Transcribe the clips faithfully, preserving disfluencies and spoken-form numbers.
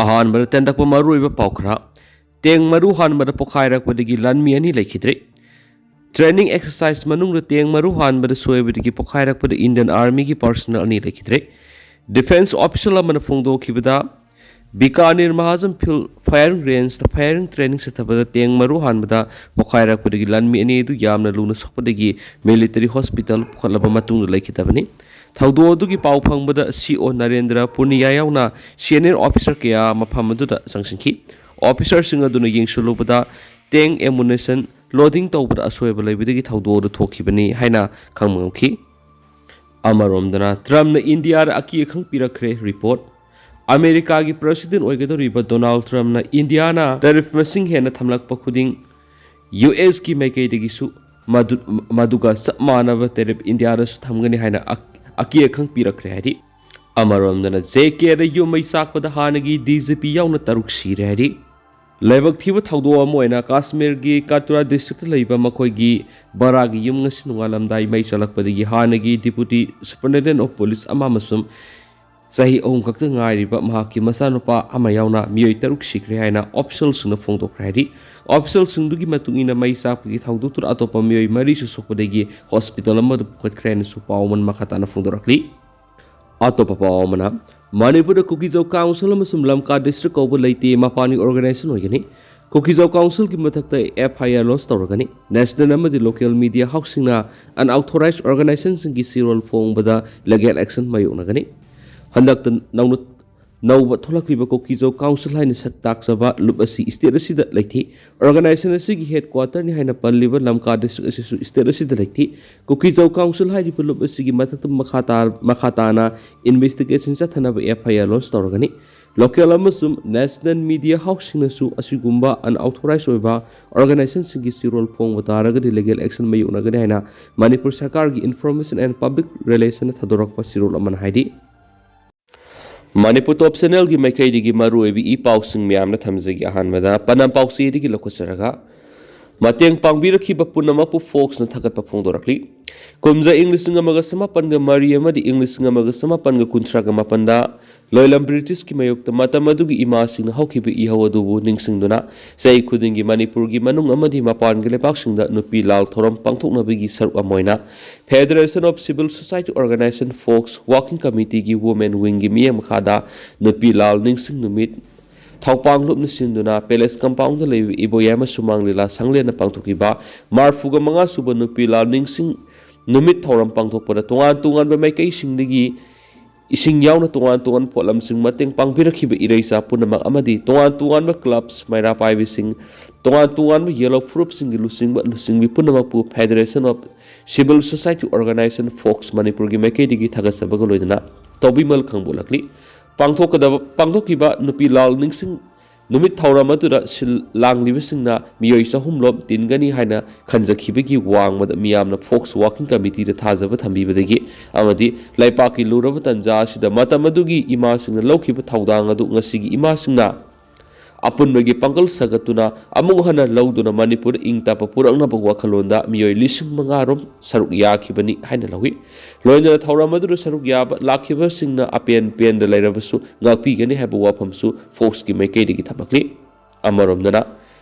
ꯑꯍꯥꯟꯕꯗ ꯇꯦꯟꯗꯛꯄ ꯃꯔꯨꯑꯣꯏꯕ ꯄꯥꯎ ꯈꯔ꯫ ꯇꯦꯡ ꯃꯔꯨ ꯍꯥꯟꯕꯗ ꯄꯣꯈꯥꯏꯔꯛꯄꯗꯒꯤ ꯂꯥꯟꯃꯤ ꯑꯅꯤ ꯂꯩꯈꯤꯗ꯭ꯔꯦ꯫ Training exercise ꯃꯅꯨꯡꯗ ꯇꯦꯡ ꯃꯔꯨ ꯍꯥꯟꯕꯗ ꯁꯣꯏꯕꯗꯒꯤ ꯄꯣꯈꯥꯏꯔꯛꯄꯗ Indian Army ꯒꯤ personnel ꯑꯅꯤ ꯂꯩꯈꯤꯗ꯭ꯔꯦ꯫ Defence official ꯑꯃꯅ ꯐꯣꯡꯗꯣꯛꯈꯤꯕꯗ, ꯕꯤꯀꯥꯅꯤꯔ ꯃꯍꯥꯖꯟ field firing range ꯇ firing training ꯆꯠꯊꯕꯗ ꯇꯦꯡ ꯃꯔꯨ ꯍꯥꯟꯕꯗ ꯄꯣꯈꯥꯏꯔꯛꯄꯗꯒꯤ ꯂꯥꯟꯃꯤ ꯑꯅꯤ ꯑꯗꯨ ꯌꯥꯝꯅ ꯂꯨꯅ ꯁꯣꯛꯄꯗꯒꯤ military hospital ꯄꯨꯈꯠꯂꯕ ꯃꯇꯨꯡꯗ ꯂꯩꯈꯤꯗꯕꯅꯤ꯫ ꯊꯧꯗꯣꯛ ꯑꯗꯨꯒꯤ ꯄꯥꯎ ꯐꯪꯕꯗ C O ꯅꯔꯦꯟꯗ꯭ꯔ ꯄꯨꯅꯤꯌꯥ ꯌꯥꯎꯅ senior officer ꯀꯌꯥ ꯃꯐꯝ ꯑꯗꯨꯗ ꯆꯪꯁꯤꯟꯈꯤ꯫ Officer ꯁꯤꯡ ꯑꯗꯨꯅ ꯌꯦꯡꯁꯤꯜꯂꯨꯕꯗ ꯇꯦꯡ ammunition loading ꯇꯧꯕꯗ ꯑꯁꯣꯏꯕ ꯂꯩꯕꯗꯒꯤ ꯊꯧꯗꯣꯛ ꯑꯗꯨ ꯊꯣꯛꯈꯤꯕꯅꯤ ꯍꯥꯏꯅ ꯈꯪꯕ ꯉꯝꯈꯤ꯫ ꯑꯃꯔꯣꯝꯗꯅ, ꯇ꯭ꯔꯝꯞꯅ ꯏꯟꯗꯤꯌꯥꯗ ꯑꯀꯤ ꯑꯈꯪ ꯄꯤꯔꯛꯈ꯭ꯔꯦ꯫ Report꯫ ꯑꯃꯦꯔꯤꯀꯥꯒꯤ president ꯑꯣꯏꯒꯗꯧꯔꯤꯕ ꯗꯣꯅꯥꯜꯗ ꯇ꯭ꯔꯝꯞꯅ ꯏꯟꯗꯤꯌꯥꯅ tariff ꯃꯁꯤꯡ ꯍꯦꯟꯅ ꯊꯝꯂꯛꯄ ꯈꯨꯗꯤꯡ U S ꯀꯤ ꯃꯥꯏꯀꯩꯗꯒꯤꯁꯨ ꯃꯗꯨ-, ꯃꯗꯨꯒ ꯆꯞ ꯃꯥꯟꯅꯕ tariff ꯏꯟꯗꯤꯌꯥꯗꯁꯨ ꯊꯝꯒꯅꯤ ꯍꯥꯏꯅ ꯑꯛ-, ꯑꯀꯤ ꯑꯈꯪ ꯄꯤꯔꯛꯈ꯭ꯔꯦ ꯍꯥꯏꯔꯤ꯫ ꯑꯃꯔꯣꯝꯗꯅ, J K ꯗ ꯌꯨꯝ ꯃꯩ ꯆꯥꯛꯄꯗ ꯍꯥꯟꯅꯒꯤ D G P ꯌꯥꯎꯅ ꯇꯔꯨꯛ ꯁꯤꯔꯦ ꯍꯥꯏꯔꯤ꯫ ꯂꯥꯏꯕꯛ ꯊꯤꯕ ꯊꯧꯗꯣꯛ ꯑꯃ ꯑꯣꯏꯅ ꯀꯥꯁꯃꯤꯔꯒꯤ ꯀꯇ꯭ꯋꯥ district ꯇ ꯂꯩꯕ ꯃꯈꯣꯏꯒꯤ ꯕꯔꯥꯒꯤ ꯌꯨꯝ ꯉꯁꯤ ꯅꯣꯡꯉꯥꯜꯂꯝꯗꯥꯏ ꯃꯩ ꯆꯥꯛꯂꯛꯄꯗꯒꯤ ꯍꯥꯟꯅꯒꯤ deputy superintendent of police ꯑꯃ ꯑꯃꯁꯨꯡ ꯆꯍꯤ ꯑꯍꯨꯝ ꯈꯛꯇ ꯉꯥꯏꯔꯤꯕ ꯃꯍꯥꯛꯀꯤ ꯃꯆꯥꯅꯨꯄꯥ ꯑꯃ ꯌꯥꯎꯅ ꯃꯤꯑꯣꯏ ꯇꯔꯨꯛ ꯁꯤꯈ꯭ꯔꯦ ꯍꯥꯏꯅ official ꯁꯤꯡꯅ ꯐꯣꯡꯗꯣꯛꯈ꯭ꯔꯦ ꯍꯥꯏꯔꯤ꯫ Official ꯁꯤꯡꯗꯨꯒꯤ ꯃꯇꯨꯡ ꯏꯟꯅ, ꯃꯩ ꯆꯥꯛꯄꯒꯤ ꯊꯧꯗꯣꯛꯇꯨꯗ ꯑꯇꯣꯞꯄ ꯃꯤꯑꯣꯏ ꯃꯔꯤꯁꯨ ꯁꯣꯛꯄꯗꯒꯤ hospital ꯑꯃꯗ ꯄꯨꯈꯠꯈ꯭ꯔꯦ ꯍꯥꯏꯅꯁꯨ ꯄꯥꯎ ꯑꯃꯅ ꯃꯈꯥ ꯇꯥꯅ ꯐꯣꯡꯗꯣꯔꯛꯂꯤ꯫ ꯑꯇꯣꯞꯄ ꯄꯥꯎ ꯑꯃꯅ, ꯃꯅꯤꯄꯨꯔꯗ ꯀꯨꯀꯤꯖꯧ council ꯑꯃꯁꯨꯡ ꯂꯝꯀꯥ district ꯀꯧꯕ ꯂꯩꯇꯦ, ꯃꯄꯥꯟꯒꯤ organization ꯑꯣꯏꯒꯅꯤ꯫ ꯀꯨꯀꯤꯖꯧ council ꯒꯤ ꯃꯊꯛꯇ F I R lodge ꯇꯧꯔꯒꯅꯤ꯫ National ꯑꯃꯗꯤ local media house ꯁꯤꯡꯅ unauthorized organization ꯁꯤꯡꯒꯤ ꯆꯦꯔꯣꯜ ꯐꯣꯡꯕꯗ legal action ꯃꯥꯌꯣꯛꯅꯒꯅꯤ꯫ ꯍꯟꯗꯛꯇ ꯅꯧꯅ, ꯅꯧꯕ ꯊꯣꯛꯂꯛꯂꯤꯕ ꯀꯨꯀꯤꯖꯧ council ꯍꯥꯏꯅ ꯁꯛ ꯇꯥꯛꯆꯕ ꯂꯨꯞ ꯑꯁꯤ state ꯑꯁꯤꯗ ꯂꯩꯇꯦ꯫ Organization ꯑꯁꯤꯒꯤ headquarter ꯅꯤ ꯍꯥꯏꯅ ꯄꯜꯂꯤꯕ ꯂꯝꯀꯥ district ꯑꯁꯤꯁꯨ state ꯑꯁꯤꯗ ꯂꯩꯇꯦ꯫ ꯀꯨꯀꯤꯖꯧ council ꯍꯥꯏꯔꯤꯕ ꯂꯨꯞ ꯑꯁꯤꯒꯤ ꯃꯊꯛꯇ ꯃꯈꯥ ꯇꯥ-, ꯃꯈꯥ ꯇꯥꯅ investigation ꯆꯠꯊꯅꯕ F I R lodge ꯇꯧꯔꯒꯅꯤ꯫ Local ꯑꯃꯁꯨꯡ national media house ꯁꯤꯡꯅꯁꯨ ꯑꯁꯤꯒꯨꯝꯕ unauthorized ꯑꯣꯏꯕ organization ꯁꯤꯡꯒꯤ ꯆꯦꯔꯣꯜ ꯐꯣꯡꯕ ꯇꯥꯔꯒꯗꯤ legal action ꯃꯥꯌꯣꯛꯅꯒꯅꯤ ꯍꯥꯏꯅ ꯃꯅꯤꯄꯨꯔ ꯁꯔꯀꯥꯔꯒꯤ Information and Public Relation ꯅ ꯊꯥꯗꯣꯔꯛꯄ ꯆꯦꯔꯣꯜ ꯑꯃꯅ ꯍꯥꯏꯔꯤ꯫ ꯃꯅꯤꯄꯨꯔ Top Channel ꯒꯤ ꯃꯥꯏꯀꯩꯗꯒꯤ ꯃꯔꯨꯑꯣꯏꯕ ꯏ ꯄꯥꯎꯁꯤꯡ ꯃꯌꯥꯝꯅ ꯊꯝꯖꯒꯦ꯫ ꯑꯍꯥꯟꯕꯗ ꯄꯅꯝ ꯄꯥꯎꯆꯦꯗꯒꯤ ꯂꯧꯈꯠꯆꯔꯒ, ꯃꯇꯦꯡ ꯄꯥꯡꯕꯤꯔꯛꯈꯤꯕ ꯄꯨꯝꯅꯃꯛꯄꯨ Fox ꯅ ꯊꯥꯒꯠꯄ ꯐꯣꯡꯗꯣꯔꯛꯂꯤ꯫ ꯀꯨꯝꯖꯥ ꯏꯪ ꯂꯤꯁꯤꯡ ꯑꯃꯒ ꯆꯃꯥꯄꯟꯒ ꯃꯔꯤ ꯑꯃꯗꯤ ꯏꯪ ꯂꯤꯁꯤꯡ ꯑꯃꯒ ꯆꯃꯥꯄꯟꯒ ꯀꯨꯟꯊ꯭ꯔꯥꯒ ꯃꯥꯄꯟꯗ ꯂꯣꯏꯂꯝ ꯕ꯭ꯔꯤꯇꯤꯁꯀꯤ ꯃꯥꯌꯣꯛꯇ ꯃꯇꯝ ꯑꯗꯨꯒꯤ ꯏꯃꯥꯁꯤꯡꯅ ꯍꯧꯈꯤꯕ ꯏꯍꯧ ꯑꯗꯨꯕꯨ ꯅꯤꯡꯁꯤꯡꯗꯨꯅ, ꯆꯍꯤ ꯈꯨꯗꯤꯡꯒꯤ ꯃꯅꯤꯄꯨꯔꯒꯤ ꯃꯅꯨꯡ ꯑꯃꯗꯤ ꯃꯄꯥꯟꯒꯤ ꯂꯩꯕꯥꯛꯁꯤꯡꯗ ꯅꯨꯄꯤ ꯂꯥꯜ ꯊꯧꯔꯝ ꯄꯥꯡꯊꯣꯛꯅꯕꯒꯤ ꯁꯔꯨꯛ ꯑꯃ ꯑꯣꯏꯅ Federation of Civil Society Organization, fox Working Committeeꯒꯤ Women Wingꯒꯤ ꯃꯤꯠꯌꯦꯡ ꯃꯈꯥꯗ ꯅꯨꯄꯤ ꯂꯥꯜ ꯅꯤꯡꯁꯤꯡ ꯅꯨꯃꯤꯠ ꯊꯧꯄꯥꯡꯂꯨꯞꯅ ꯁꯤꯟꯗꯨꯅ Palace Compoundꯗ ꯂꯩꯕ ꯏꯕꯣꯌꯥꯏꯃ ꯁꯨꯃꯥꯡ ꯂꯤꯂꯥ ꯁꯪꯂꯦꯟꯅ ꯄꯥꯡꯊꯣꯛꯈꯤꯕ ꯃꯔꯤꯐꯨ ꯃꯉꯥ ꯁꯨꯕ ꯅꯨꯄꯤ ꯂꯥꯜ ꯅꯤꯡꯁꯤꯡ ꯅꯨꯃꯤꯠ ꯊꯧꯔꯝ ꯄꯥꯡꯊꯣꯛꯄꯗ ꯇꯣꯉꯥꯟ ꯇꯣꯉꯥꯟꯕ ꯃꯥꯏꯀꯩꯁꯤꯡꯗꯒꯤ ꯏꯁꯤꯡ ꯌꯥꯎꯅ ꯇꯣꯉꯥꯟ ꯇꯣꯉꯥꯟꯕ ꯄꯣꯠꯂꯝꯁꯤꯡ ꯃꯇꯦꯡ ꯄꯥꯡꯕꯤꯔꯛꯈꯤꯕ ꯏꯔꯩꯆꯥ ꯄꯨꯝꯅꯃꯛ ꯑꯃꯗꯤ ꯇꯣꯉꯥꯟ ꯇꯣꯉꯥꯟꯕ clubs, ꯃꯩꯔꯥ ꯄꯥꯏꯕꯤꯁꯤꯡ, ꯇꯣꯉꯥꯟ ꯇꯣꯉꯥꯟꯕ ꯌꯦꯜꯍꯧ ꯐꯨꯔꯨꯞꯁꯤꯡꯒꯤ ꯂꯨꯆꯤꯡꯕ ꯂꯨꯆꯤꯡꯕꯤ ꯄꯨꯝꯅꯃꯛꯄꯨ Federation of Civil Society Organization, fox ꯃꯅꯤꯄꯨꯔꯒꯤ ꯃꯥꯏꯀꯩꯗꯒꯤ ꯊꯥꯒꯠꯆꯕꯒ ꯂꯣꯏꯅꯅ ꯇꯧꯕꯤꯃꯜ ꯈꯪꯕꯣꯛꯂꯛꯂꯤ꯫ ꯄꯥꯡꯊꯣꯛꯀꯗꯕ ꯄꯥꯡꯊꯣꯛꯈꯤꯕ ꯅꯨꯄꯤ ꯂꯥꯜ ꯅꯤꯡꯁꯤꯡ ꯅꯨꯃꯤꯠ ꯊꯧꯔꯝ ꯑꯗꯨꯗ ꯁꯤꯜ ꯂꯥꯡꯂꯤꯕꯁꯤꯡꯅ ꯃꯤꯑꯣꯏ ꯆꯍꯨꯝ ꯂꯣꯝ ꯇꯤꯟꯒꯅꯤ ꯍꯥꯏꯅ ꯈꯟꯖꯈꯤꯕꯒꯤ ꯋꯥꯡꯃꯗ ꯃꯤꯌꯥꯝꯅ ꯐꯣꯛꯁ Working Committeeꯗ ꯊꯥꯖꯕ ꯊꯝꯕꯤꯕꯗꯒꯤ ꯑꯃꯗꯤ ꯂꯩꯄꯥꯛꯀꯤ ꯂꯨꯔꯕ ꯇꯟꯖꯥ ꯑꯁꯤꯗ ꯃꯇꯝ ꯑꯗꯨꯒꯤ ꯏꯃꯥꯁꯤꯡꯅ ꯂꯧꯈꯤꯕ ꯊꯧꯗꯥꯡ ꯑꯗꯨ ꯉꯁꯤꯒꯤ ꯏꯃꯥꯁꯤꯡꯅ ꯑꯄꯨꯟꯕꯒꯤ ꯄꯥꯡꯒꯜ ꯁꯥꯒꯠꯇꯨꯅ ꯑꯃꯨꯛ ꯍꯟꯅ ꯂꯧꯗꯨꯅ ꯃꯅꯤꯄꯨꯔꯗ ꯏꯪ ꯇꯞꯄ ꯄꯨꯔꯛꯅꯕ ꯋꯥꯈꯜꯂꯣꯟꯗ ꯃꯤꯑꯣꯏ ꯂꯤꯁꯤꯡ ꯃꯉꯥ ꯔꯣꯝ ꯁꯔꯨꯛ ꯌꯥꯈꯤꯕꯅꯤ ꯍꯥꯏꯅ ꯂꯧꯏ꯫ ꯂꯣꯏꯅꯅ ꯊꯧꯔꯝ ꯑꯗꯨꯗ ꯁꯔꯨꯛ ꯌꯥꯕ ꯂꯥꯛꯈꯤꯕꯁꯤꯡꯅ ꯑꯄꯦꯟ ꯄꯦꯟꯗ ꯂꯩꯔꯕꯁꯨ ꯉꯥꯛꯄꯤꯒꯅꯤ ꯍꯥꯏꯕ ꯋꯥꯐꯝꯁꯨ ꯐꯣꯛꯁꯀꯤ ꯃꯥꯏꯀꯩꯗꯒꯤ ꯊꯝꯂꯛꯂꯤ꯫ ꯑꯃꯔꯣꯝꯗꯅ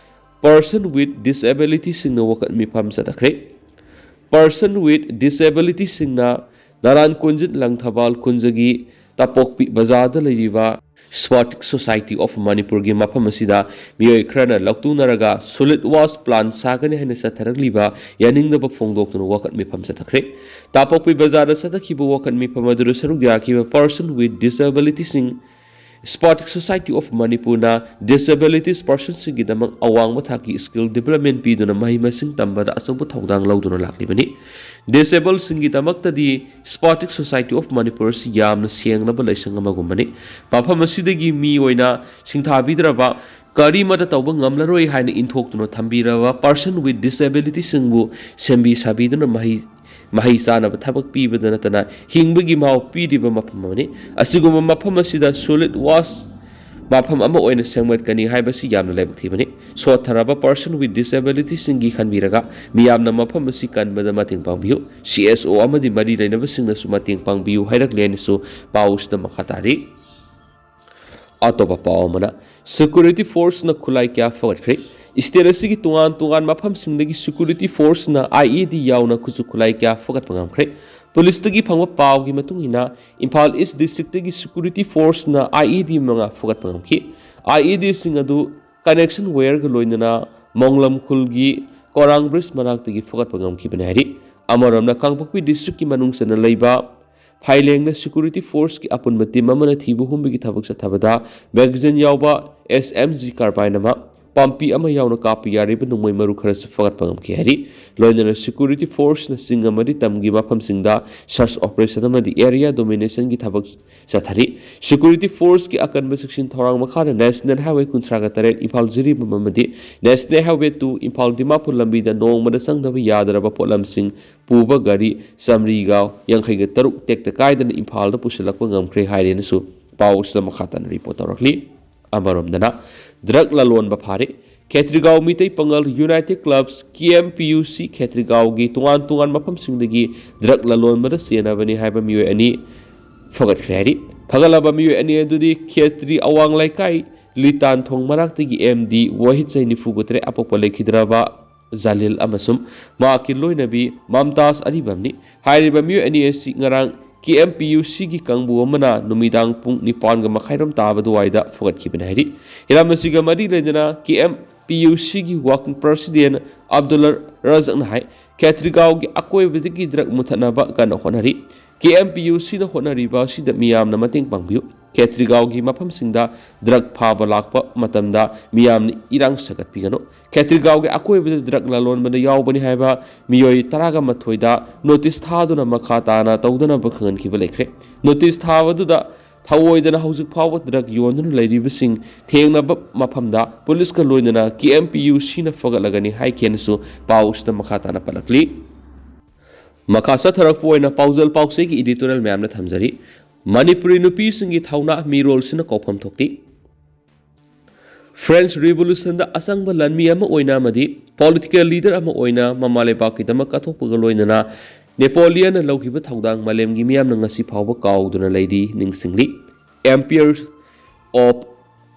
Person with Disabilityꯁꯤꯡꯅ ꯋꯥꯀꯠ ꯃꯤꯐꯝ ꯆꯠꯊꯈ꯭ꯔꯦ꯫ Person with Disabilityꯁꯤꯡꯅ ꯅꯥꯔꯥꯟ ꯀꯨꯟꯖꯤꯠ ꯂꯪꯊꯕꯥꯜ ꯀꯨꯟꯖꯒꯤ ꯇꯥꯄꯣꯛꯄꯤ ꯕꯖꯥꯔꯗ ꯂꯩꯔꯤꯕ Spastic Society of ꯃꯅꯤꯄꯨꯔꯒꯤ ꯃꯐꯝ ꯑꯁꯤꯗ ꯃꯤꯑꯣꯏ ꯈꯔꯅ ꯂꯧꯇꯨꯅꯔꯒ solid waste plant ꯁꯥꯒꯅꯤ ꯍꯥꯏꯅ ꯆꯠꯊꯔꯛꯂꯤꯕ ꯌꯥꯅꯤꯡꯗꯕ ꯐꯣꯡꯗꯣꯛꯇꯨꯅ ꯋꯥꯀꯠ ꯃꯤꯐꯝ ꯆꯠꯊꯈ꯭ꯔꯦ꯫ ꯇꯥꯄꯣꯛꯄꯤ ꯕꯖꯥꯔꯗ ꯆꯠꯊꯈꯤꯕ ꯋꯥꯀꯠ ꯃꯤꯐꯝ ꯑꯗꯨꯗ ꯁꯔꯨꯛ ꯌꯥꯈꯤꯕ Person with Disabilityꯁꯤꯡ Spastic Society of ꯃꯅꯤꯄꯨꯔꯅ disabilities personꯁꯤꯡꯒꯤꯗꯃꯛ ꯑꯋꯥꯡꯕ ꯊꯥꯛꯀꯤ skill development ꯄꯤꯗꯨꯅ ꯃꯍꯩ ꯃꯁꯤꯡ ꯇꯝꯕꯗ ꯑꯆꯧꯕ ꯊꯧꯗꯥꯡ ꯂꯧꯗꯨꯅ ꯂꯥꯛꯂꯤꯕꯅꯤ꯫ Disabledꯁꯤꯡꯒꯤꯗꯃꯛꯇꯗꯤ Spastic Society of ꯃꯅꯤꯄꯨꯔ ꯑꯁꯤ ꯌꯥꯝꯅ ꯁꯦꯡꯂꯕ ꯂꯩꯁꯪ ꯑꯃꯒꯨꯝꯕꯅꯤ꯫ ꯃꯐꯝ ꯑꯁꯤꯗꯒꯤ ꯃꯤ ꯑꯣꯏꯅ ꯁꯤꯡꯊꯥꯕꯤꯗ꯭ꯔꯕ, ꯀꯔꯤꯃꯠꯇ ꯇꯧꯕ ꯉꯝꯂꯔꯣꯏ ꯍꯥꯏꯅ ꯏꯟꯊꯣꯛꯇꯨꯅ ꯊꯝꯕꯤꯔꯕ Person with Disabilityꯁꯤꯡꯕꯨ ꯁꯦꯝꯕꯤ ꯁꯥꯕꯤꯗꯨꯅ ꯃꯍꯩ ꯃꯍꯩ ꯆꯥꯅꯕ ꯊꯕꯛ ꯄꯤꯕꯗ ꯅꯠꯇꯅ ꯍꯤꯡꯕꯒꯤ ꯃꯍꯥꯎ ꯄꯤꯔꯤꯕ ꯃꯐꯝ ꯑꯃꯅꯤ꯫ ꯑꯁꯤꯒꯨꯝꯕ ꯃꯐꯝ ꯑꯁꯤꯗ solid waste ꯃꯐꯝ ꯑꯃ ꯑꯣꯏꯅ ꯁꯦꯝꯒꯠꯀꯅꯤ ꯍꯥꯏꯕꯁꯤ ꯌꯥꯝꯅ ꯂꯥꯏꯕꯛ ꯊꯤꯕꯅꯤ꯫ ꯁꯣꯠꯊꯔꯕ Person with Disabilityꯁꯤꯡꯒꯤ ꯈꯟꯕꯤꯔꯒ ꯃꯤꯌꯥꯝꯅ ꯃꯐꯝ ꯑꯁꯤ ꯀꯟꯕꯗ ꯃꯇꯦꯡ ꯄꯥꯡꯕꯤꯌꯨ꯫ CSO ꯑꯃꯗꯤ ꯃꯔꯤ ꯂꯩꯅꯕꯁꯤꯡꯅꯁꯨ ꯃꯇꯦꯡ ꯄꯥꯡꯕꯤꯌꯨ ꯍꯥꯏꯔꯛꯂꯦ ꯍꯥꯏꯅꯁꯨ ꯄꯥꯎ ꯑꯁꯤꯗ ꯃꯈꯥ ꯇꯥꯔꯤ꯫ ꯑꯇꯣꯞꯄ ꯄꯥꯎ ꯑꯃꯅ, ꯁꯦꯀ꯭ꯌꯨꯔꯤꯇꯤ ꯐꯣꯔꯁꯅ ꯈꯨꯠꯂꯥꯏ ꯀꯌꯥ ꯐꯒꯠꯈ꯭ꯔꯦ꯫ ꯁ꯭ꯇꯦꯠ ꯑꯁꯤꯒꯤ ꯇꯣꯉꯥꯟ ꯇꯣꯉꯥꯟꯕ ꯃꯐꯝꯁꯤꯡꯗꯒꯤ ꯁꯦꯀ꯭ꯌꯨꯔꯤꯇꯤ ꯐꯣꯔꯁꯅ IED ꯌꯥꯎꯅ ꯈꯨꯠꯁꯨ ꯈꯨꯠꯂꯥꯏ ꯀꯌꯥ ꯐꯒꯠꯄ ꯉꯝꯈ꯭ꯔꯦ꯫ ꯄꯨꯂꯤꯁꯇꯒꯤ ꯐꯪꯕ ꯄꯥꯎꯒꯤ ꯃꯇꯨꯡ ꯏꯟꯅ, ꯏꯝꯐꯥꯜ ꯏꯁ ꯗꯤꯁꯇ꯭ꯔꯤꯛꯇꯒꯤ ꯁꯦꯀ꯭ꯌꯨꯔꯤꯇꯤ ꯐꯣꯔꯁꯅ IED ꯃꯉꯥ ꯐꯒꯠꯄ ꯉꯝꯈꯤ꯫ IEDꯁꯤꯡ ꯑꯗꯨ ꯀꯅꯦꯛꯁꯟ ꯋꯦꯌꯔꯒ ꯂꯣꯏꯅꯅ ꯃꯣꯡꯂꯝꯈꯨꯜꯒꯤ ꯀꯣꯔꯥꯡ ꯕ꯭ꯔꯤꯖ ꯃꯅꯥꯛꯇꯒꯤ ꯐꯒꯠꯄ ꯉꯝꯈꯤꯕꯅꯤ ꯍꯥꯏꯔꯤ꯫ ꯑꯃꯔꯣꯝꯗ, ꯀꯥꯡꯄꯣꯛꯄꯤ ꯗꯤꯁꯇ꯭ꯔꯤꯛꯀꯤ ꯃꯅꯨꯡ ꯆꯟꯅ ꯂꯩꯕ ꯐꯥꯏꯂꯦꯡꯗ ꯁꯦꯀ꯭ꯌꯨꯔꯤꯇꯤ ꯐꯣꯔꯁꯀꯤ ꯑꯄꯨꯟꯕ ꯇꯤꯝ ꯑꯃꯅ ꯊꯤꯕ ꯍꯨꯝꯕꯒꯤ ꯊꯕꯛ ꯆꯠꯊꯕꯗ ꯃꯦꯒꯥꯖꯤꯟ ꯌꯥꯎꯕ SMG carbine ꯑꯃ, ꯄꯥꯝꯕꯤ ꯑꯃ ꯌꯥꯎꯅ ꯀꯥꯞꯄ ꯌꯥꯔꯤꯕ ꯅꯣꯡꯃꯩ ꯃꯔꯨ ꯈꯔꯁꯨ ꯐꯒꯠꯄ ꯉꯝꯈꯤ ꯍꯥꯏꯔꯤ꯫ ꯂꯣꯏꯅꯅ ꯁꯦꯀ꯭ꯌꯨꯔꯤꯇꯤ ꯐꯣꯔꯁꯅ ꯆꯤꯡ ꯑꯃꯗꯤ ꯇꯝꯒꯤ ꯃꯐꯝꯁꯤꯡꯗ ꯁꯔꯆ ꯑꯣꯄꯔꯦꯁꯟ ꯑꯃꯗꯤ ꯑꯦꯔꯤꯌꯥ ꯗꯣꯃꯤꯅꯦꯁꯟꯒꯤ ꯊꯕꯛ ꯆꯠꯊꯔꯤ꯫ ꯁꯦꯀ꯭ꯌꯨꯔꯤꯇꯤ ꯐꯣꯔꯁꯀꯤ ꯑꯀꯟꯕ ꯆꯦꯛꯁꯤꯟ ꯊꯧꯔꯥꯡ ꯃꯈꯥꯗ ꯅꯦꯁꯅꯦꯜ ꯍꯥꯏꯋꯦ ꯀꯨꯟꯊ꯭ꯔꯥꯒ ꯇꯔꯦꯠ ꯏꯝꯐꯥꯜ ꯖꯤꯔꯤꯕꯥꯝ ꯑꯃꯗꯤ national highway two Imphal Dimapur ꯂꯝꯕꯤꯗ ꯅꯣꯡꯃꯗ ꯆꯪꯗꯕ ꯌꯥꯗ꯭ꯔꯕ ꯄꯣꯠꯂꯝꯁꯤꯡ ꯄꯨꯕ ꯒꯥꯔꯤ ꯆꯥꯃꯔꯤꯒ ꯌꯥꯡꯈꯩꯒ ꯇꯔꯨꯛ ꯇꯦꯛꯇ ꯀꯥꯏꯗꯅ ꯏꯝꯐꯥꯜꯗ ꯄꯨꯁꯤꯜꯂꯛꯄ ꯉꯝꯈ꯭ꯔꯦ ꯍꯥꯏꯔꯦꯅꯁꯨ ꯄꯥꯎ ꯑꯁꯤꯗ ꯃꯈꯥ ꯇꯥꯅ ꯔꯤꯄꯣꯔꯠ ꯇꯧꯔꯛꯂꯤ꯫ ꯑꯃꯔꯣꯝꯗꯅ, ꯗ꯭ꯔꯒ ꯂꯂꯣꯟꯕ ꯐꯥꯔꯦ꯫ ꯈꯦꯇ꯭ꯔꯤꯒꯥꯎ ꯃꯤꯇꯩ ꯄꯥꯉꯜ ꯌꯨꯅꯥꯏꯇꯦꯗ ꯀ꯭ꯂꯕꯁ, KMPUC, ꯈꯦꯇ꯭ꯔꯤꯒꯥꯎꯒꯤ ꯇꯣꯉꯥꯟ ꯇꯣꯉꯥꯟꯕ ꯃꯐꯝꯁꯤꯡꯗꯒꯤ ꯗ꯭ꯔꯒ ꯂꯂꯣꯟꯕꯗ ꯆꯦꯟꯅꯕꯅꯤ ꯍꯥꯏꯕ ꯃꯤꯑꯣꯏ ꯑꯅꯤ ꯐꯒꯠꯈ꯭ꯔꯦ ꯍꯥꯏꯔꯤ꯫ ꯐꯒꯠꯂꯕ ꯃꯤꯑꯣꯏ ꯑꯅꯤ ꯑꯗꯨꯗꯤ ꯈꯦꯇ꯭ꯔꯤ ꯑꯋꯥꯡ ꯂꯩꯀꯥꯏ ꯂꯤꯇꯥꯟꯊꯣꯡ ꯃꯅꯥꯛꯇꯒꯤ MD, ꯋꯥꯍꯤꯠ ꯆꯍꯤ ꯅꯤꯐꯨꯒ ꯇꯔꯦꯠ, ꯑꯄꯣꯛꯄ ꯂꯩꯈꯤꯗ꯭ꯔꯕ ꯖꯂꯤꯜ ꯑꯃꯁꯨꯡ ꯃꯍꯥꯛꯀꯤ ꯂꯣꯏꯅꯕꯤ ꯃꯝꯇꯥꯖ ꯑꯔꯤꯕꯝꯅꯤ꯫ ꯍꯥꯏꯔꯤꯕ ꯃꯤꯑꯣꯏ ꯑꯅꯤ ꯑꯁꯤ ꯉꯔꯥꯡ KMPUCꯒꯤ ꯀꯥꯡꯕꯨ ꯑꯃꯅ ꯅꯨꯃꯤꯗꯥꯡ ꯄꯨꯡ ꯅꯤꯄꯥꯟꯒ ꯃꯈꯥꯏꯔꯣꯝ ꯇꯥꯕ ꯑꯗꯨꯋꯥꯏꯗ ꯐꯒꯠꯈꯤꯕꯅꯤ ꯍꯥꯏꯔꯤ꯫ ꯍꯤꯔꯝ ꯑꯁꯤꯒ ꯃꯔꯤ ꯂꯩꯅꯅ KMPUCꯒꯤ ꯋꯥꯔꯀꯤꯡ ꯄ꯭ꯔꯁꯤꯗꯦꯟ ꯑꯕꯗꯨꯜꯂꯥ ꯔꯖꯛꯅ ꯍꯥꯏ, ꯈꯦꯇ꯭ꯔꯤꯒꯥꯎꯒꯤ ꯑꯀꯣꯏꯕꯗꯒꯤ ꯗ꯭ꯔꯒ ꯃꯨꯊꯠꯅꯕ ꯀꯟꯅ ꯍꯣꯠꯅꯔꯤ꯫ KMPUCꯅ ꯍꯣꯠꯅꯔꯤꯕ ꯑꯁꯤꯗ ꯃꯤꯌꯥꯝꯅ ꯃꯇꯦꯡ ꯄꯥꯡꯕꯤꯌꯨ꯫ ꯈꯦꯇ꯭ꯔꯤꯒꯥꯎꯒꯤ ꯃꯐꯝꯁꯤꯡꯗ ꯗ꯭ꯔꯒ ꯐꯥꯕ ꯂꯥꯛꯄ ꯃꯇꯝꯗ ꯃꯤꯌꯥꯝꯅ ꯏꯔꯥꯡ ꯁꯥꯒꯠꯄꯤꯒꯅꯨ꯫ ꯈꯦꯇ꯭ꯔꯤꯒꯥꯎꯒꯤ ꯑꯀꯣꯏꯕꯗ ꯗ꯭ꯔꯒ ꯂꯂꯣꯟꯕꯗ ꯌꯥꯎꯕꯅꯤ ꯍꯥꯏꯕ ꯃꯤꯑꯣꯏ ꯇꯔꯥꯒ ꯃꯥꯊꯣꯏꯗ ꯅꯣꯇꯤꯁ ꯊꯥꯗꯨꯅ ꯃꯈꯥ ꯇꯥꯅ ꯇꯧꯗꯅꯕ ꯈꯪꯍꯟꯈꯤꯕ ꯂꯩꯈ꯭ꯔꯦ꯫ ꯅꯣꯇꯤꯁ ꯊꯥꯕꯗꯨꯗ ꯊꯧꯑꯣꯏꯗꯅ ꯍꯧꯖꯤꯛ ꯐꯥꯎꯕ ꯗ꯭ꯔꯒ ꯌꯣꯟꯗꯨꯅ ꯂꯩꯔꯤꯕꯁꯤꯡ ꯊꯦꯡꯅꯕ ꯃꯐꯝꯗ ꯄꯨꯂꯤꯁꯀ ꯂꯣꯏꯅꯅ KMPUCꯅ ꯐꯒꯠꯂꯒꯅꯤ ꯍꯥꯏꯈꯤꯅꯁꯨ ꯄꯥꯎ ꯑꯁꯤꯗ ꯃꯈꯥ ꯇꯥꯅ ꯄꯜꯂꯛꯂꯤ꯫ ꯃꯈꯥ ꯆꯠꯊꯔꯛꯄ ꯑꯣꯏꯅ ꯄꯥꯎꯖꯦꯜ ꯄꯥꯎꯆꯦꯒꯤ ꯏꯗꯤꯇꯣꯔꯤꯌꯦꯜ ꯃꯌꯥꯝꯅ ꯊꯝꯖꯔꯤ꯫ ꯃꯅꯤꯄꯨꯔꯤ ꯅꯨꯄꯤꯁꯤꯡꯒꯤ ꯊꯧꯅꯥ ꯃꯤꯔꯣꯜꯁꯤꯅ ꯀꯧꯐꯝ ꯊꯣꯛꯇꯦ꯫ ꯐ꯭ꯔꯦꯟꯁ ꯔꯤꯚꯣꯂꯨꯁꯟꯗ ꯑꯆꯪꯕ ꯂꯥꯟꯃꯤ ꯑꯃ ꯑꯣꯏꯅ ꯑꯃꯗꯤ ꯄꯣꯂꯤꯇꯤꯀꯦꯜ ꯂꯤꯗꯔ ꯑꯃ ꯑꯣꯏꯅ ꯃꯃꯥ ꯂꯩꯕꯥꯛꯀꯤꯗꯃꯛ ꯀꯠꯊꯣꯛꯄꯒ ꯂꯣꯏꯅꯅ ꯅꯦꯄꯣꯂꯤꯌꯟꯅ ꯂꯧꯈꯤꯕ ꯊꯧꯗꯥꯡ ꯃꯥꯂꯦꯝꯒꯤ ꯃꯤꯌꯥꯝꯅ ꯉꯁꯤ ꯐꯥꯎꯕ ꯀꯥꯎꯗꯨꯅ ꯂꯩꯔꯤ, ꯅꯤꯡꯁꯤꯡꯂꯤ꯫ ꯑꯦꯝꯄꯤꯌꯔ of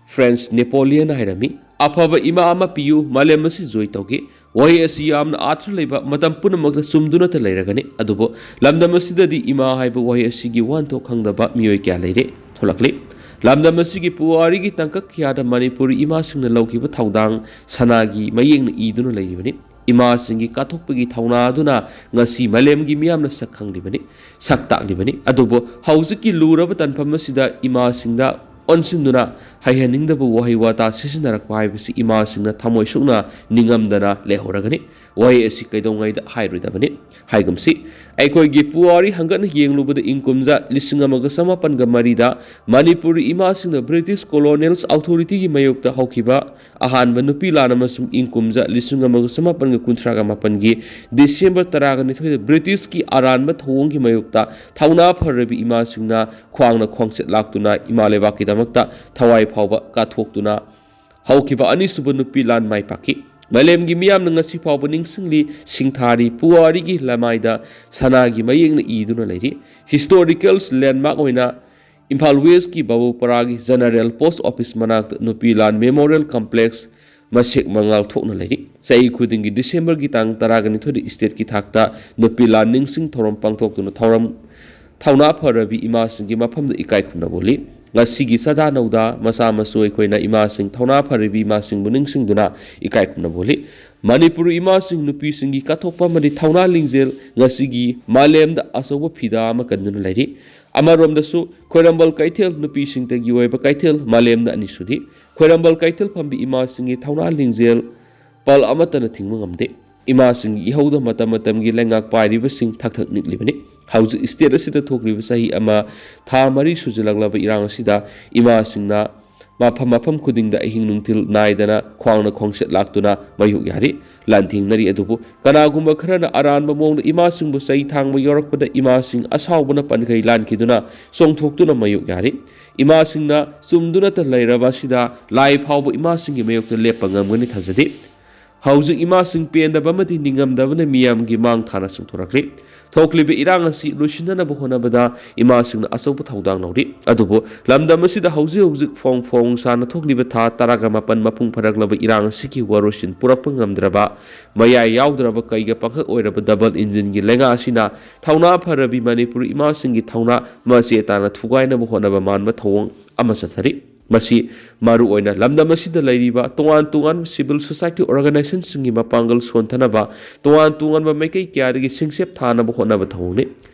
French Napoleon ꯍꯥꯏꯔꯝꯃꯤ꯫ "ꯑꯐꯕ ꯏꯃꯥ ꯑꯃ ꯄꯤꯌꯨ, ꯃꯥꯂꯦꯝ ꯑꯁꯤ ꯖꯣꯏ ꯇꯧꯒꯦ"꯫ ꯋꯥꯍꯩ ꯑꯁꯤ ꯌꯥꯝꯅ ꯑꯥꯔꯊ ꯂꯩꯕ, ꯃꯇꯝ ꯄꯨꯝꯅꯃꯛꯇ ꯆꯨꯝꯗꯨꯅꯇ ꯂꯩꯔꯒꯅꯤ꯫ ꯑꯗꯨꯕꯨ ꯂꯝꯗꯝ ꯑꯁꯤꯗꯗꯤ ꯏꯃꯥ ꯍꯥꯏꯕ ꯋꯥꯍꯩ ꯑꯁꯤꯒꯤ ꯋꯥꯍꯟꯊꯣꯛ ꯈꯪꯗꯕ ꯃꯤꯑꯣꯏ ꯀꯌꯥ ꯂꯩꯔꯦ, ꯊꯣꯛꯂꯛꯂꯤ꯫ ꯂꯝꯗꯝ ꯑꯁꯤꯒꯤ ꯄꯨꯋꯥꯔꯤꯒꯤ ꯇꯥꯡꯀꯛ ꯀꯌꯥꯗ ꯃꯅꯤꯄꯨꯔꯤ ꯏꯃꯥꯁꯤꯡꯅ ꯂꯧꯈꯤꯕ ꯊꯧꯗꯥꯡ ꯁꯅꯥꯒꯤ ꯃꯌꯦꯛꯅ ꯏꯗꯨꯅ ꯂꯩꯔꯤꯕꯅꯤ꯫ ꯏꯃꯥꯁꯤꯡꯒꯤ ꯀꯠꯊꯣꯛꯄꯒꯤ ꯊꯧꯅꯥ ꯑꯗꯨꯅ ꯉꯁꯤ ꯃꯥꯂꯦꯝꯒꯤ ꯃꯤꯌꯥꯝꯅ ꯁꯛ ꯈꯪꯂꯤꯕꯅꯤ, ꯁꯛ ꯇꯥꯛꯂꯤꯕꯅꯤ꯫ ꯑꯗꯨꯕꯨ ꯍꯧꯖꯤꯛꯀꯤ ꯂꯨꯔꯕ ꯇꯥꯟꯐꯝ ꯑꯁꯤꯗ ꯏꯃꯥꯁꯤꯡꯗ ꯑꯣꯟꯁꯤꯟꯗꯨꯅ ꯍꯩꯍꯟꯅꯤꯡꯗꯕ ꯋꯥꯍꯩ ꯋꯥꯇꯥ ꯁꯤꯖꯤꯟꯅꯔꯛꯄ ꯍꯥꯏꯕꯁꯤ ꯏꯃꯥꯁꯤꯡꯅ ꯊꯃꯣꯏ ꯁꯣꯛꯅ ꯅꯤꯡꯉꯝꯗꯅ ꯂꯩꯍꯧꯔꯒꯅꯤ꯫ ꯋꯥꯍꯩ ꯑꯁꯤ ꯀꯩꯗꯧꯉꯩꯗ ꯍꯥꯏꯔꯣꯏꯗꯕꯅꯤ꯫ ꯍꯥꯏꯒꯨꯝꯁꯤ, ꯑꯩꯈꯣꯏꯒꯤ ꯄꯨꯋꯥꯔꯤ ꯍꯪꯒꯠꯅ ꯌꯦꯡꯂꯨꯕꯗ ꯏꯪ ꯀꯨꯝꯖꯥ ꯂꯤꯁꯤꯡ ꯑꯃꯒ ꯆꯃꯥꯄꯟꯒ ꯃꯔꯤꯗ ꯃꯅꯤꯄꯨꯔꯤ ꯏꯃꯥꯁꯤꯡꯅ British Colonial Authorityꯒꯤ ꯃꯥꯌꯣꯛꯇ ꯍꯧꯈꯤꯕ ꯑꯍꯥꯟꯕ ꯅꯨꯄꯤ ꯂꯥꯟ ꯑꯃꯁꯨꯡ ꯏꯪ ꯀꯨꯝꯖꯥ ꯂꯤꯁꯤꯡ ꯑꯃꯒ ꯆꯃꯥꯄꯟꯒ ꯀꯨꯟꯊ꯭ꯔꯥꯒ ꯃꯥꯄꯟꯒꯤ ꯗꯤꯁꯦꯝꯕꯔ ꯇꯔꯥꯒ ꯅꯤꯊꯣꯏꯗ Britishꯀꯤ ꯑꯔꯥꯟꯕ ꯊꯧꯑꯣꯡꯒꯤ ꯃꯥꯌꯣꯛꯇ ꯊꯧꯅꯥ ꯐꯔꯕꯤ ꯏꯃꯥꯁꯤꯡꯅ ꯈ꯭ꯋꯥꯡꯅ ꯈ꯭ꯋꯥꯡꯆꯦꯠ ꯂꯥꯛꯇꯨꯅ ꯏꯃꯥ ꯂꯩꯕꯥꯛꯀꯤꯗꯃꯛꯇ ꯊꯋꯥꯏ ꯐꯥꯎꯕ ꯀꯠꯊꯣꯛꯇꯨꯅ ꯍꯧꯈꯤꯕ ꯑꯅꯤꯁꯨꯕ ꯅꯨꯄꯤ ꯂꯥꯟ ꯃꯥꯏ ꯄꯥꯛꯈꯤ꯫ ꯃꯥꯂꯦꯝꯒꯤ ꯃꯤꯌꯥꯝꯅ ꯉꯁꯤ ꯐꯥꯎꯕ ꯅꯤꯡꯁꯤꯡꯂꯤ, ꯁꯤꯡꯊꯥꯔꯤ꯫ ꯄꯨꯋꯥꯔꯤꯒꯤ ꯂꯃꯥꯏꯗ ꯁꯅꯥꯒꯤ ꯃꯌꯦꯛꯅ ꯏꯗꯨꯅ ꯂꯩꯔꯤ꯫ Historical landmark ꯑꯣꯏꯅ ꯏꯝꯐꯥꯜ Westꯀꯤ ꯕꯥꯕꯨꯄꯥꯔꯥꯒꯤ General Post Office ꯃꯅꯥꯛꯇ ꯅꯨꯄꯤ ꯂꯥꯟ Memorial Complex ꯃꯁꯦꯛ ꯃꯉꯥꯜ ꯊꯣꯛꯅ ꯂꯩꯔꯤ꯫ ꯆꯍꯤ ꯈꯨꯗꯤꯡꯒꯤ ꯗꯤꯁꯦꯝꯕꯔꯒꯤ ꯇꯥꯡ ꯇꯔꯥꯒ ꯅꯤꯊꯣꯏꯗ stateꯀꯤ ꯊꯥꯛꯇ ꯅꯨꯄꯤ ꯂꯥꯟ ꯅꯤꯡꯁꯤꯡ ꯊꯧꯔꯝ ꯄꯥꯡꯊꯣꯛꯇꯨꯅ ꯊꯧꯔꯝ ꯊꯧꯅꯥ ꯐꯔꯕꯤ ꯏꯃꯥꯁꯤꯡꯒꯤ ꯃꯐꯝꯗ ꯏꯀꯥꯏ ꯈꯨꯝꯅꯕ ꯎꯠꯂꯤ꯫ ꯉꯁꯤꯒꯤ ꯆꯥꯗꯥ ꯅꯧꯗꯥ ꯃꯆꯥ ꯃꯁꯨ ꯑꯩꯈꯣꯏꯅ ꯏꯃꯥꯁꯤꯡ, ꯊꯧꯅꯥ ꯐꯔꯕꯤ ꯏꯃꯥꯁꯤꯡꯕꯨ ꯅꯤꯡꯁꯤꯡꯗꯨꯅ ꯏꯀꯥꯏ ꯈꯨꯝꯅꯕ ꯎꯠꯂꯤ꯫ ꯃꯅꯤꯄꯨꯔ ꯏꯃꯥꯁꯤꯡ, ꯅꯨꯄꯤꯁꯤꯡꯒꯤ ꯀꯠꯊꯣꯛꯄ ꯑꯃꯗꯤ ꯊꯧꯅꯥ ꯂꯤꯡꯖꯦꯜ ꯉꯁꯤꯒꯤ ꯃꯥꯂꯦꯝꯗ ꯑꯆꯧꯕ ꯐꯤꯗꯥ ꯑꯃ ꯀꯟꯗꯨꯅ ꯂꯩꯔꯤ꯫ ꯑꯃꯔꯣꯝꯗꯁꯨ ꯈ꯭ꯋꯥꯏꯔꯝꯕꯟ ꯀꯩꯊꯦꯜ, ꯅꯨꯄꯤꯁꯤꯡꯇꯒꯤ ꯑꯣꯏꯕ ꯀꯩꯊꯦꯜ ꯃꯥꯂꯦꯝꯗ ꯑꯅꯤꯁꯨꯗꯤ꯫ ꯈ꯭ꯋꯥꯏꯔꯝꯕꯟ ꯀꯩꯊꯦꯜ ꯐꯝꯕꯤ ꯏꯃꯥꯁꯤꯡꯒꯤ ꯊꯧꯅꯥ ꯂꯤꯡꯖꯦꯜ ꯄꯜ ꯑꯃꯠꯇꯅ ꯊꯤꯡꯕ ꯉꯝꯗꯦ꯫ ꯏꯃꯥꯁꯤꯡꯒꯤ ꯏꯍꯧꯗ ꯃꯇꯝ ꯃꯇꯝꯒꯤ ꯂꯩꯉꯥꯛ ꯄꯥꯏꯔꯤꯕꯁꯤꯡ ꯊꯛ ꯊꯛ ꯅꯤꯛꯂꯤꯕꯅꯤ꯫ ꯍꯧꯖꯤꯛ state ꯑꯁꯤꯗ ꯊꯣꯛꯂꯤꯕ ꯆꯍꯤ ꯑꯃ ꯊꯥ ꯃꯔꯤ ꯁꯨꯖꯤꯜꯂꯛꯂꯕ ꯏꯔꯥꯡ ꯑꯁꯤꯗ ꯏꯃꯥꯁꯤꯡꯅ ꯃꯐꯝ ꯃꯐꯝ ꯈꯨꯗꯤꯡꯗ ꯑꯍꯤꯡ ꯅꯨꯡꯊꯤꯜ ꯅꯥꯏꯗꯅ ꯈ꯭ꯋꯥꯡꯅ ꯈꯣꯡꯆꯠ ꯂꯥꯛꯇꯨꯅ ꯃꯥꯌꯣꯛ ꯌꯥꯔꯤ, ꯂꯥꯟꯊꯦꯡꯅꯔꯤ꯫ ꯑꯗꯨꯕꯨ ꯀꯅꯥꯒꯨꯝꯕ ꯈꯔꯅ ꯑꯔꯥꯟꯕ ꯃꯑꯣꯡꯗ ꯏꯃꯥꯁꯤꯡꯕꯨ ꯆꯩ ꯊꯥꯡꯕ ꯌꯥꯎꯔꯛꯄꯗ ꯏꯃꯥꯁꯤꯡ ꯑꯁꯥꯎꯕꯅ ꯄꯟꯈꯩ ꯂꯥꯟꯈꯤꯗꯨꯅ ꯆꯣꯡꯊꯣꯛꯇꯨꯅ ꯃꯥꯌꯣꯛ ꯌꯥꯔꯤ꯫ ꯏꯃꯥꯁꯤꯡꯅ ꯆꯨꯝꯗꯨꯅꯇ ꯂꯩꯔꯕ ꯑꯁꯤꯗ ꯂꯥꯏ ꯐꯥꯎꯕ ꯏꯃꯥꯁꯤꯡꯒꯤ ꯃꯥꯌꯣꯛꯇ ꯂꯦꯞꯄ ꯉꯝꯒꯅꯤ ꯊꯥꯖꯗꯦ꯫ ꯍꯧꯖꯤꯛ ꯏꯃꯥꯁꯤꯡ ꯄꯦꯟꯗꯕ ꯑꯃꯗꯤ ꯅꯤꯡꯉꯝꯗꯕꯅ ꯃꯤꯌꯥꯝꯒꯤ ꯃꯥꯡ ꯊꯥꯅ ꯆꯣꯡꯊꯣꯔꯛꯂꯤ꯫ ꯊꯣꯛꯂꯤꯕ ꯏꯔꯥꯡ ꯑꯁꯤ ꯂꯣꯏꯁꯤꯟꯅꯅꯕ ꯍꯣꯠꯅꯕꯗ ꯏꯃꯥꯁꯤꯡꯅ ꯑꯆꯧꯕ ꯊꯧꯗꯥꯡ ꯂꯧꯔꯤ꯫ ꯑꯗꯨꯕꯨ ꯂꯝꯗꯝ ꯑꯁꯤꯗ ꯍꯧꯖꯤꯛ ꯍꯧꯖꯤꯛ ꯐꯣꯡ ꯐꯣꯡ ꯁꯥꯅ ꯊꯣꯛꯂꯤꯕ ꯊꯥ ꯇꯔꯥꯒ ꯃꯥꯄꯟ ꯃꯄꯨꯡ ꯐꯥꯔꯛꯂꯕ ꯏꯔꯥꯡ ꯑꯁꯤꯒꯤ ꯋꯥꯔꯣꯏꯁꯤꯟ ꯄꯨꯔꯛꯄ ꯉꯝꯗ꯭ꯔꯕ, ꯃꯌꯥꯏ ꯌꯥꯎꯗ꯭ꯔꯕ ꯀꯩꯒ ꯄꯥꯡꯈꯛ ꯑꯣꯏꯔꯕ ꯗꯕꯜ ꯏꯟꯖꯤꯟꯒꯤ ꯂꯩꯉꯥꯛ ꯑꯁꯤꯅ ꯊꯧꯅꯥ ꯐꯔꯕꯤ ꯃꯅꯤꯄꯨꯔ ꯏꯃꯥꯁꯤꯡꯒꯤ ꯊꯧꯅꯥ ꯃꯆꯦ ꯇꯥꯅ ꯊꯨꯒꯥꯏꯅꯕ ꯍꯣꯠꯅꯕ ꯃꯥꯟꯕ ꯊꯧꯑꯣꯡ ꯑꯃ ꯆꯠꯊꯔꯤ꯫ ꯃꯁꯤ ꯃꯔꯨꯑꯣꯏꯅ ꯂꯝꯗꯝ ꯑꯁꯤꯗ ꯂꯩꯔꯤꯕ ꯇꯣꯉꯥꯟ ꯇꯣꯉꯥꯟꯕ civil society organizationꯁꯤꯡꯒꯤ ꯃꯄꯥꯡꯒꯜ ꯁꯣꯟꯊꯅꯕ, ꯇꯣꯉꯥꯟ ꯇꯣꯉꯥꯟꯕ ꯃꯥꯏꯀꯩ ꯀꯌꯥꯗꯒꯤ ꯁꯤꯡꯁꯦꯞ ꯊꯥꯅꯕ ꯍꯣꯠꯅꯕ ꯊꯧꯑꯣꯡꯅꯤ꯫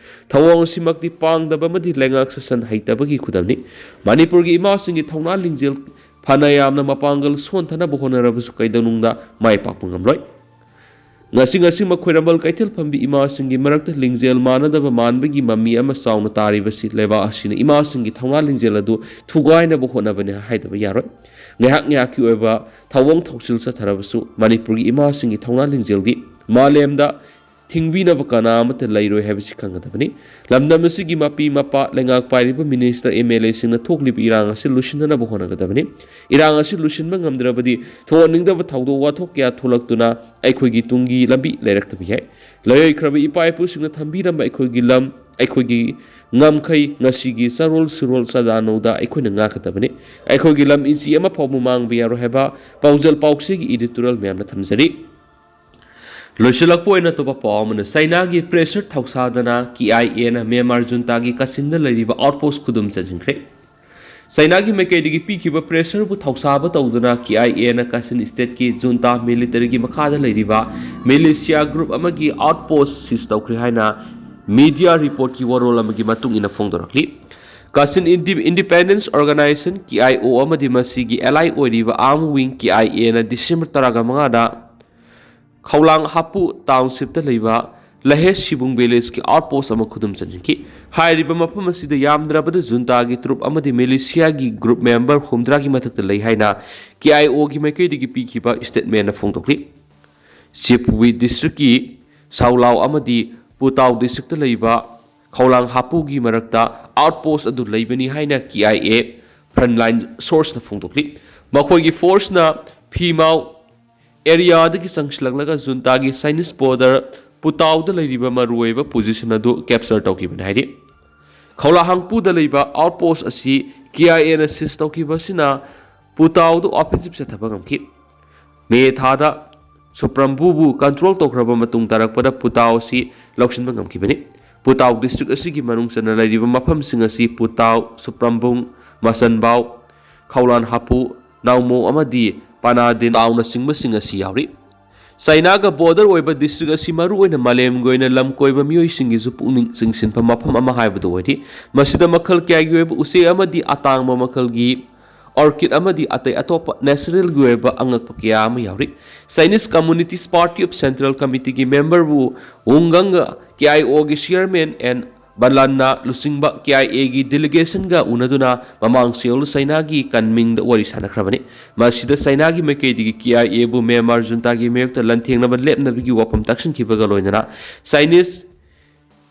ꯊꯧꯑꯣꯡ ꯑꯁꯤꯃꯛꯇꯤ ꯄꯥꯡꯗꯕ ꯑꯃꯗꯤ ꯂꯩꯉꯥꯛ ꯁꯥꯁꯟ ꯍꯩꯇꯕꯒꯤ ꯈꯨꯗꯝꯅꯤ꯫ ꯃꯅꯤꯄꯨꯔꯒꯤ ꯏꯃꯥꯁꯤꯡꯒꯤ ꯊꯧꯅꯥ ꯂꯤꯡꯖꯦꯜ ꯐꯅ ꯌꯥꯝꯅ ꯃꯄꯥꯡꯒꯜ ꯁꯣꯟꯊꯅꯕ ꯍꯣꯠꯅꯔꯕꯁꯨ ꯀꯩꯗꯧꯅꯨꯡꯗ ꯃꯥꯏ ꯄꯥꯛꯄ ꯉꯝꯂꯣꯏ꯫ ꯉꯁꯤ ꯉꯁꯤꯃꯛ ꯈꯣꯏꯔꯝꯕꯜ ꯀꯩꯊꯦꯜ ꯐꯝꯕꯤ ꯏꯃꯥꯁꯤꯡꯒꯤ ꯃꯔꯛꯇ ꯂꯤꯡꯖꯦꯜ ꯃꯥꯟꯅꯗꯕ ꯃꯥꯟꯕꯒꯤ ꯃꯃꯤ ꯑꯃ ꯆꯥꯎꯅ ꯇꯥꯔꯤꯕꯁꯤ ꯂꯩꯕꯥꯛ ꯑꯁꯤꯅ ꯏꯃꯥꯁꯤꯡꯒꯤ ꯊꯧꯅꯥ ꯂꯤꯡꯖꯦꯜ ꯑꯗꯨ ꯊꯨꯒꯥꯏꯅꯕ ꯍꯣꯠꯅꯕꯅꯤ ꯍꯥꯏꯗꯕ ꯌꯥꯔꯣꯏ꯫ ꯉꯥꯏꯍꯥꯛ ꯉꯥꯏꯍꯥꯛꯀꯤ ꯑꯣꯏꯕ ꯊꯧꯑꯣꯡ ꯊꯧꯁꯤꯜ ꯆꯠꯊꯔꯕꯁꯨ ꯃꯅꯤꯄꯨꯔꯒꯤ ꯏꯃꯥꯁꯤꯡꯒꯤ ꯊꯧꯅꯥ ꯂꯤꯡꯖꯦꯜꯗꯤ ꯃꯥꯂꯦꯝꯗ ꯊꯤꯡꯕꯤꯅꯕ ꯀꯅꯥ ꯑꯃꯠꯇ ꯂꯩꯔꯣꯏ ꯍꯥꯏꯕꯁꯤ ꯈꯪꯒꯗꯕꯅꯤ꯫ ꯂꯝꯗꯝ ꯑꯁꯤꯒꯤ ꯃꯄꯤ ꯃꯄꯥ, ꯂꯩꯉꯥꯛ ꯄꯥꯏꯔꯤꯕ ꯃꯤꯅꯤꯁꯇꯔ, ꯑꯦꯝ ꯑꯦꯜ ꯑꯦꯁꯤꯡꯅ ꯊꯣꯛꯂꯤꯕ ꯏꯔꯥꯡ ꯑꯁꯤ ꯂꯣꯏꯁꯤꯟꯅꯅꯕ ꯍꯣꯠꯅꯒꯗꯕꯅꯤ꯫ ꯏꯔꯥꯡ ꯑꯁꯤ ꯂꯣꯏꯁꯤꯟꯕ ꯉꯝꯗ꯭ꯔꯕꯗꯤ ꯊꯣꯛꯍꯟꯅꯤꯡꯗꯕ ꯊꯧꯗꯣꯛ ꯋꯥꯊꯣꯛ ꯀꯌꯥ ꯊꯣꯛꯂꯛꯇꯨꯅ ꯑꯩꯈꯣꯏꯒꯤ ꯇꯨꯡꯒꯤ ꯂꯝꯕꯤ ꯂꯩꯔꯛꯇꯕ ꯌꯥꯏ꯫ ꯂꯩꯔꯣꯏꯈ꯭ꯔꯕ ꯏꯄꯥ ꯏꯄꯨꯁꯤꯡꯅ ꯊꯝꯕꯤꯔꯝꯕ ꯑꯩꯈꯣꯏꯒꯤ ꯂꯝ, ꯑꯩꯈꯣꯏꯒꯤ ꯉꯝꯈꯩ ꯉꯁꯤꯒꯤ ꯆꯥꯔꯣꯜ ꯁꯨꯔꯣꯜ ꯆꯥꯗꯥꯅꯧꯗ ꯑꯩꯈꯣꯏꯅ ꯉꯥꯛꯀꯗꯕꯅꯤ꯫ ꯑꯩꯈꯣꯏꯒꯤ ꯂꯝ ꯏꯟꯆꯤ ꯑꯃ ꯐꯥꯎꯕ ꯃꯥꯡꯕ ꯌꯥꯔꯣꯏ ꯍꯥꯏꯕ ꯄꯥꯎꯖꯦꯜ ꯄꯥꯎꯆꯦꯒꯤ editorial ꯃꯌꯥꯝꯅ ꯊꯝꯖꯔꯤ꯫ ꯂꯣꯏꯁꯤꯜꯂꯛꯄ ꯑꯣꯏꯅ ꯑꯇꯣꯞꯄ ꯄꯥꯎ ꯑꯃꯅ, ꯆꯩꯅꯥꯒꯤ pressure ꯊꯧꯁꯥꯗꯅ ꯀꯦ ꯑꯥꯏ ꯑꯦꯅ ꯃ꯭ꯌꯥꯟꯃꯥꯔ ꯖꯨꯟꯇꯥꯒꯤ ꯀꯥꯆꯤꯟꯗ ꯂꯩꯔꯤꯕ outpost ꯈꯨꯗꯨꯝ ꯆꯟꯁꯤꯟꯈ꯭ꯔꯦ꯫ ꯆꯩꯅꯥꯒꯤ ꯃꯥꯏꯀꯩꯗꯒꯤ ꯄꯤꯈꯤꯕ pressureꯕꯨ ꯊꯧꯁꯥꯕ ꯇꯧꯗꯨꯅ ꯀꯦ ꯑꯥꯏ ꯑꯦꯅ ꯀꯥꯆꯤꯟ stateꯀꯤ ꯖꯨꯟꯇꯥ militaryꯒꯤ ꯃꯈꯥꯗ ꯂꯩꯔꯤꯕ militia group ꯑꯃꯒꯤ outpost seize ꯇꯧꯈ꯭ꯔꯦ ꯍꯥꯏꯅ media reportꯀꯤ ꯋꯥꯔꯣꯜ ꯑꯃꯒꯤ ꯃꯇꯨꯡ ꯏꯟꯅ ꯐꯣꯡꯗꯣꯔꯛꯂꯤ꯫ ꯀꯥꯆꯤꯟ ꯏꯟꯗꯤ-, Independence Organisation, K I O, ꯑꯃꯗꯤ ꯃꯁꯤꯒꯤ ally ꯑꯣꯏꯔꯤꯕ armed wing ꯀꯦ ꯑꯥꯏ ꯑꯦꯅ December ꯇꯔꯥꯒ ꯃꯉꯥꯗ ꯈꯧꯂꯥꯡ ꯍꯥꯄꯨ townshipꯇ ꯂꯩꯕ ꯂꯍꯦꯁ ꯁꯤꯕꯨꯡ villageꯀꯤ outpost ꯑꯃ ꯈꯨꯗꯨꯝ ꯆꯟꯁꯤꯟꯈꯤ꯫ ꯍꯥꯏꯔꯤꯕ ꯃꯐꯝ ꯑꯁꯤꯗ ꯌꯥꯝꯗ꯭ꯔꯕꯗ ꯖꯨꯟꯇꯥꯒꯤ ꯇ꯭ꯔꯨꯞ ꯑꯃꯗꯤ militiaꯒꯤ group member ꯍꯨꯝꯗ꯭ꯔꯥꯒꯤ ꯃꯊꯛꯇ ꯂꯩ ꯍꯥꯏꯅ ꯀꯦ ꯑꯥꯏ ꯑꯣꯒꯤ ꯃꯥꯏꯀꯩꯗꯒꯤ ꯄꯤꯈꯤꯕ statementꯅ ꯐꯣꯡꯗꯣꯛꯂꯤ꯫ ꯆꯤꯞꯋꯤ districtꯀꯤ ꯁꯥꯎꯂꯥꯎ ꯑꯃꯗꯤ ꯄꯨꯇꯥꯎ districtꯇ ꯂꯩꯕ ꯈꯧꯂꯥꯡ ꯍꯥꯄꯨꯒꯤ ꯃꯔꯛꯇ outpost ꯑꯗꯨ ꯂꯩꯕꯅꯤ ꯍꯥꯏꯅ ꯀꯦ ꯑꯥꯏ ꯑꯦ frontline sourceꯅ ꯐꯣꯡꯗꯣꯛꯂꯤ꯫ ꯃꯈꯣꯏꯒꯤ forceꯅ ꯐꯤꯃꯥꯎ areaꯗꯒꯤ ꯆꯪꯁꯤꯜꯂꯛꯂꯒ ꯖꯨꯟꯇꯥꯒꯤ Chinese border ꯄꯨꯇꯥꯎꯗ ꯂꯩꯔꯤꯕ ꯃꯔꯨꯑꯣꯏꯕ position ꯑꯗꯨ capture ꯇꯧꯈꯤꯕꯅꯤ ꯍꯥꯏꯔꯤ꯫ ꯈꯧꯂꯥꯍꯥꯡꯄꯨꯗ ꯂꯩꯕ outpost ꯑꯁꯤ K I A ꯅ seize ꯇꯧꯈꯤꯕ ꯑꯁꯤꯅ ꯄꯨꯇꯥꯎꯗ offensive ꯆꯠꯊꯕ ꯉꯝꯈꯤ꯫ ꯃꯦ ꯊꯥꯗ ꯁꯨꯄ꯭ꯔꯝꯕꯨꯕꯨ control ꯇꯧꯈ꯭ꯔꯕ ꯃꯇꯨꯡ ꯇꯥꯔꯛꯄꯗ ꯄꯨꯇꯥꯎ ꯑꯁꯤ ꯂꯧꯁꯤꯟꯕ ꯉꯝꯈꯤꯕꯅꯤ꯫ ꯄꯨꯇꯥꯎ district ꯑꯁꯤꯒꯤ ꯃꯅꯨꯡ ꯆꯟꯅ ꯂꯩꯔꯤꯕ ꯃꯐꯝꯁꯤꯡ ꯑꯁꯤ ꯄꯨꯇꯥꯎ, ꯁꯨꯄ꯭ꯔꯝꯕꯨꯡ, ꯃꯆꯟꯕꯥꯎ, ꯈꯧꯂꯥꯟ ꯍꯥꯄꯨ, ꯅꯥꯎꯃꯣ ꯑꯃꯗꯤ ꯄꯅꯥꯗꯤꯟ ꯇꯥꯎꯅꯆꯤꯡꯕꯁꯤꯡ ꯑꯁꯤ ꯌꯥꯎꯔꯤ꯫ ꯆꯥꯏꯅꯥꯒ border ꯑꯣꯏꯕ district ꯑꯁꯤ ꯃꯔꯨꯑꯣꯏꯅ ꯃꯥꯂꯦꯝꯒꯤ ꯑꯣꯏꯅ ꯂꯝ ꯀꯣꯏꯕ ꯃꯤꯑꯣꯏꯁꯤꯡꯒꯤꯁꯨ ꯄꯨꯛꯅꯤꯡ ꯆꯤꯡꯁꯤꯟꯐꯝ ꯃꯐꯝ ꯑꯃ ꯍꯥꯏꯕꯗꯨ ꯑꯣꯏꯔꯤ꯫ ꯃꯁꯤꯗ ꯃꯈꯜ ꯀꯌꯥꯒꯤ ꯑꯣꯏꯕ ꯎꯆꯦꯛ ꯑꯃꯗꯤ ꯑꯇꯥꯡꯕ ꯃꯈꯜꯒꯤ orchid ꯑꯃꯗꯤ ꯑꯇꯩ ꯑꯇꯣꯞꯄ natural ꯒꯤ ꯑꯣꯏꯕ ꯑꯉꯛꯄ ꯀꯌꯥ ꯑꯃ ꯌꯥꯎꯔꯤ꯫ Chinese Communist Party of Central Committee ꯒꯤ member ꯕꯨ ꯋꯨꯡ ꯒꯪꯒ K I O ꯒꯤ chairman ꯑꯦꯟ ꯕꯂꯥꯟꯅ ꯂꯨꯆꯤꯡꯕ K I A ꯒꯤ delegation ꯒ ꯎꯅꯗꯨꯅ ꯃꯃꯥꯡ ꯆꯌꯣꯜ ꯆꯥꯏꯅꯥꯒꯤ ꯀꯟꯃꯤꯡꯗ ꯋꯥꯔꯤ ꯁꯥꯟꯅꯈ꯭ꯔꯕꯅꯤ꯫ ꯃꯁꯤꯗ ꯆꯥꯏꯅꯥꯒꯤ ꯃꯥꯏꯀꯩꯗꯒꯤ K I A ꯕꯨ ꯃ꯭ꯌꯥꯟꯃꯥꯔ junta ꯒꯤ ꯃꯥꯌꯣꯛꯇ ꯂꯥꯟꯊꯦꯡꯅꯕ ꯂꯦꯞꯅꯕꯒꯤ ꯋꯥꯐꯝ ꯇꯥꯛꯁꯤꯟꯈꯤꯕꯒ ꯂꯣꯏꯅꯅ Chinese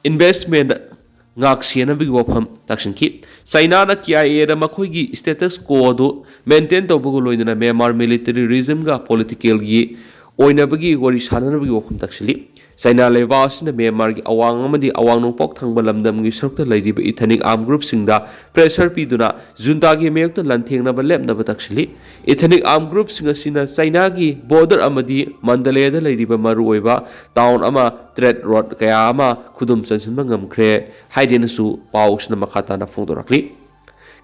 investment ꯉꯥꯛ ꯁꯦꯟꯅꯕꯒꯤ ꯋꯥꯐꯝ ꯇꯥꯛꯁꯤꯟꯈꯤ꯫ ꯆꯥꯏꯅꯥꯅ K I A ꯗ ꯃꯈꯣꯏꯒꯤ status quo ꯑꯗꯨ maintain ꯇꯧꯕꯒ ꯂꯣꯏꯅꯅ ꯃ꯭ꯌꯥꯟꯃꯥꯔ military regime ꯒ political ꯒꯤ ꯑꯣꯏꯅꯕꯒꯤ ꯋꯥꯔꯤ ꯁꯥꯟꯅꯅꯕꯒꯤ ꯋꯥꯐꯝ ꯇꯥꯛꯁꯤꯜꯂꯤ꯫ ꯆꯥꯏꯅꯥ ꯂꯩꯕꯥꯛ ꯑꯁꯤꯅ ꯃ꯭ꯌꯥꯟꯃꯥꯔꯒꯤ ꯑꯋꯥꯡ ꯑꯃꯗꯤ ꯑꯋꯥꯡ ꯅꯣꯡꯄꯣꯛ ꯊꯪꯕ ꯂꯝꯗꯝꯒꯤ ꯁꯔꯨꯛꯇ ꯂꯩꯔꯤꯕ ethnic armed group ꯁꯤꯡꯗ pressure ꯄꯤꯗꯨꯅ junta ꯒꯤ ꯃꯥꯌꯣꯛꯇ ꯂꯥꯟꯊꯦꯡꯅꯕ ꯂꯦꯞꯅꯕ ꯇꯥꯛꯁꯤꯜꯂꯤ꯫ Ethnic armed group ꯁꯤꯡ ꯑꯁꯤꯅ ꯆꯥꯏꯅꯥꯒꯤ border ꯑꯃꯗꯤ ꯃꯟꯗꯂꯦꯗ ꯂꯩꯔꯤꯕ ꯃꯔꯨꯑꯣꯏꯕ town ꯑꯃ trade route ꯀꯌꯥ ꯑꯃ ꯈꯨꯗꯨꯝ ꯆꯟꯁꯤꯟꯕ ꯉꯝꯈ꯭ꯔꯦ ꯍꯥꯏꯗꯨꯅꯁꯨ ꯄꯥꯎꯁꯤꯅ ꯃꯈꯥ ꯇꯥꯅ ꯐꯣꯡꯗꯣꯔꯛꯂꯤ꯫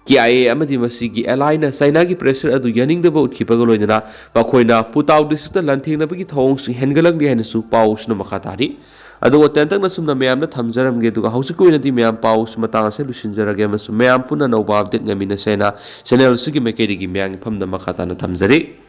K I A ꯑꯃꯗꯤ ꯃꯁꯤꯒꯤ ally ꯅ ꯆꯥꯏꯅꯥꯒꯤ pressure ꯑꯗꯨ ꯌꯥꯅꯤꯡꯗꯕ ꯎꯠꯈꯤꯕꯒ ꯂꯣꯏꯅꯅ ꯃꯈꯣꯏꯅ ꯄꯨꯇꯥꯎ district ꯇ ꯂꯥꯟꯊꯦꯡꯅꯕꯒꯤ ꯊꯧꯑꯣꯡꯁꯤꯡ ꯍꯦꯟꯒꯠꯂꯛꯂꯤ ꯍꯥꯏꯅꯁꯨ ꯄꯥꯎꯁꯤꯅ ꯃꯈꯥ ꯇꯥꯔꯤ꯫ ꯑꯗꯨꯒ ꯇꯦꯟꯇꯛꯅ ꯁꯨꯝꯅ ꯃꯌꯥꯝꯗ ꯊꯝꯖꯔꯝꯒꯦ, ꯑꯗꯨꯒ ꯍꯧꯖꯤꯛꯀꯤ ꯑꯣꯏꯅꯗꯤ ꯃꯌꯥꯝ ꯄꯥꯎꯁꯤ ꯃꯇꯥꯡ ꯑꯁꯤꯗ ꯂꯣꯏꯁꯤꯟꯖꯔꯒꯦ ꯑꯃꯁꯨꯡ ꯃꯌꯥꯝ ꯄꯨꯟꯅ ꯑꯅꯧꯕ update ꯉꯥꯏꯃꯤꯟꯅꯁꯦ ꯍꯥꯏꯅ channel ꯑꯁꯤꯒꯤ ꯃꯥꯏꯀꯩꯗꯒꯤ ꯃꯌꯥꯝꯒꯤ ꯐꯝꯗ ꯃꯈꯥ ꯇꯥꯅ ꯊꯝꯖꯔꯤ꯫